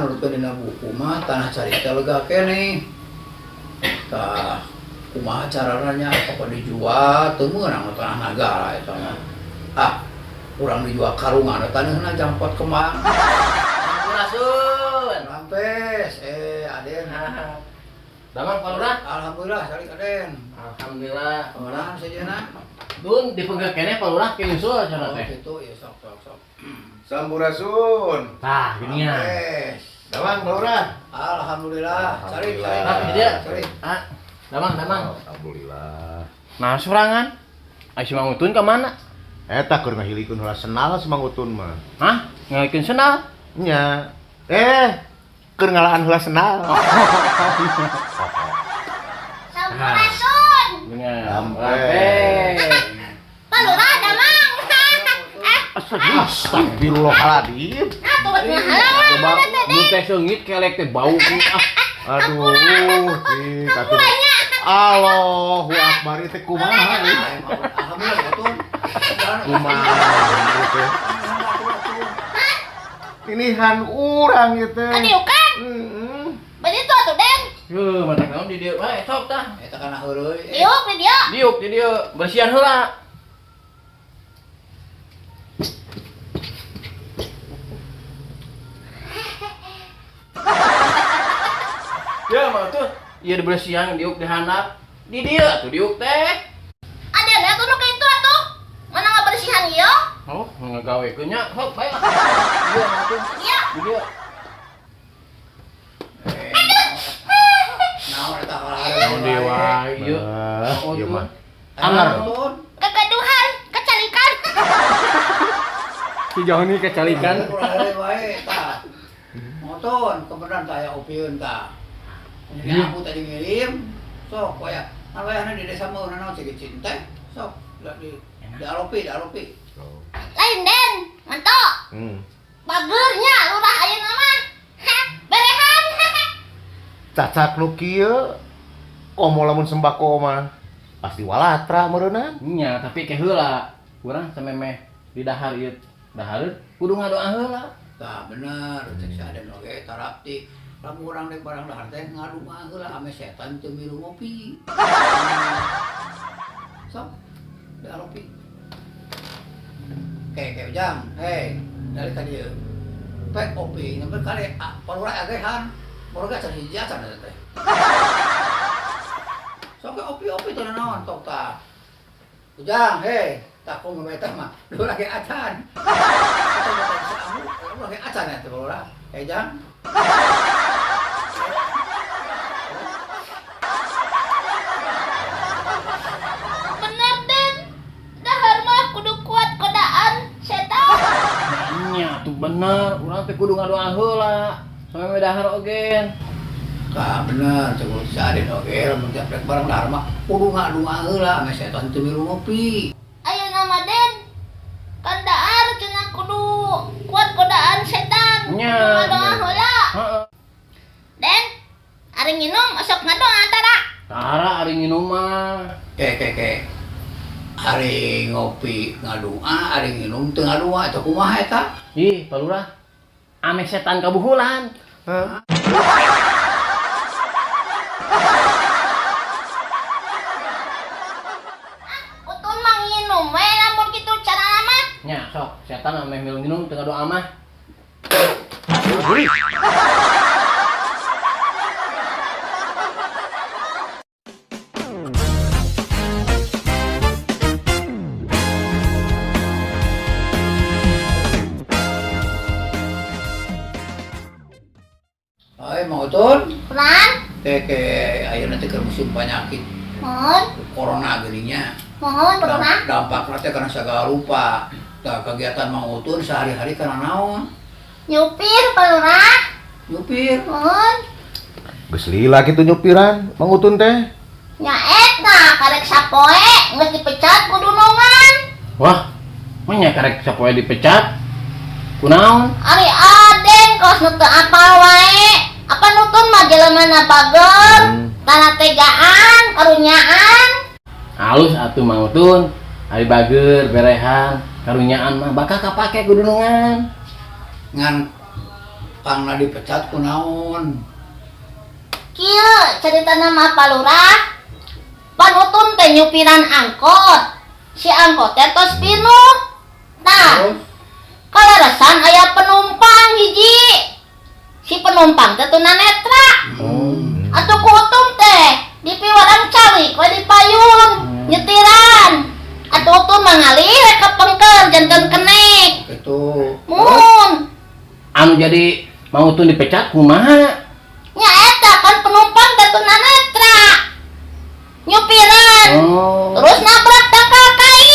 nurutkeun dina buku mah tanah cari teh lega keneh. Tah kumaha carana nya apa dijual teu meunang tanah nagara eta mah. Ah, urang dijual karungan taneuhna jangpot kembang. Sampurasun. Rampes, Aden. Damang Pak Lurah. Alhamdulillah salik Aden. Alhamdulillah. Kumaha sejenna? Dun dipegang keneh Pak Lurah ke nyusul cenah Oh, teh. kitu ya sok sok sok. Sampurasun. Tah, gini ya. Rampes. Damang Pak Lurah. Alhamdulillah. Cari cari. Ah, dia. Cari. Ah, damang damang. Alhamdulillah. Nah, sorangan. Ai si Mang Utun ka mana? Eta keur ngahilikeun heula senal si Mang Utun mah. Hah? Ngahilikeun senal? Nya. Keur ngalaan heula senal. Sampurasun. Rampes. Pak Lurah damang. Astagfirullahaladzim. Atuh bet ngahalangan Coba mana teh, nu Den? teh seungit kelek teh bau ah. Aduh, cik atuh. Allahu akbar ieu teh kumaha euy? Alhamdulillah Utun. Kumaha ieu teh? Tinihan urang ieu teh. Kadiukan. Heeh. Begitu atuh, Den. Heuh, mata naon di dieu wae sok tah. Eta kana heureuy. Diuk di dieu. Diuk di dieu, bersihan heula. Ya mah tuh, ieu dibersihan diuk di handap. Di dieu atuh diuk teh. Aden atuh nu kitu atuh. Mana ngabersihan ieu? Oh, ngagawekeun nya, sok bae. Ieu mah tuh. Iya. Di dieu. Naon eta kalah. Naon deui wae ieu. Bah, ieu mah. Anger Utun. Kegaduhan, kecalikan. Si Joni kecalikan. Kurang heureuy wae tah. Utun, kebenaran tah aya opieun tah. Ini aku tadi ngirim, sok waya. Kan wayahna di desa mah naon cik cinta, sok di alopi, di alopi. Lain, Den. Manto. Bagernya lurah ayeuna mah. Berehan. Cacak nu kieu komo lamun sembako mah pasti walatra meureunna. Nya, tapi ke heula. Urang samemeh di dahar ieu. Dahar kudu ngadoa heula. Tah bener, cek si Aden oge tarapti. Lamun urang rek barang dahar teh ngadoa heula ame setan teu milu ngopi. Sok di alopi. Ke ke ujang, hei, dari ka dieu. Pek opi, nyamper kali palurah agehan. Baru can hiji acan eta teh. Sok opi-opi teh naon tok tah. Ujang, hei, tak ku eta mah. Lu lagi acan. Eta mah teh amu, lu lagi acan eta palurah. Hei jang. Bener, Den. Dahar mah kudu kuat godaan setan. Nya tuh bener, urang teh kudu ngadoa heula. Samemeh dahar oge. Tah bener, cek si Aden oge lamun tiap rek barang dahar mah kudu ngadoa heula ame setan teu milu ngopi. Ayeuna mah, Den. Kan dahar cenah kudu kuat godaan setan. Nya. Kudu ngadoa heula. Heeh. Den, ari nginum osok ngadoa tara. Tara ari nginum mah. Ke ke ke. Ari ngopi ngadoa, ari nginum teu ngadoa eta kumaha eta? Ih, Pak Lurah. Ame setan kabuhulan. Hah? Utun mah nginum we lamun kitu carana mah. Nya, sok setan ame milu nginum teu ngadoa mah. Hai Mang Utun, Kunaon? ke ke ayeuna teh keur musim penyakit Mohon, corona geuning nya. mohon Lurah. Dampakna teh kana sagala rupa. Tah kegiatan Mang Utun sehari-hari kana naon? Nyupir Pak Lurah. Nyupir. Mohon. Geus lila kitu nyupiran Mang Utun teh. Nya eta karek sapoe geus dipecat ku dunungan. Wah, mah nya karek sapoe dipecat. Kunaon? Ari Aden kos nu teu apal wae. Apa nutun mah jelemana bager, tanategaan, karunyaan. Halus atuh Mang Utun. Ari bager, berehan, karunyaan mah bakal kapake ku dunungan. Ngan Pangna dipecat kunaon? Kieu caritana mah Pak Lurah. Panutun teh nyupiran angkot. Si angkot teh tos pinuh. Tah, Terus? kaleresan aya penumpang hiji. Si penumpang teh tunanetra. Atuh ku Utum teh dipiwarang calik we di payun, nyetiran. Atuh Utum mah ngalih we ka pengker janten kenek. Gitu. Mun. Anu jadi Mang Utun dipecat kumaha? Nya eta kan penumpang teh tunanetra. Nyupiran. Oh. Terus nabrak tangkal kai.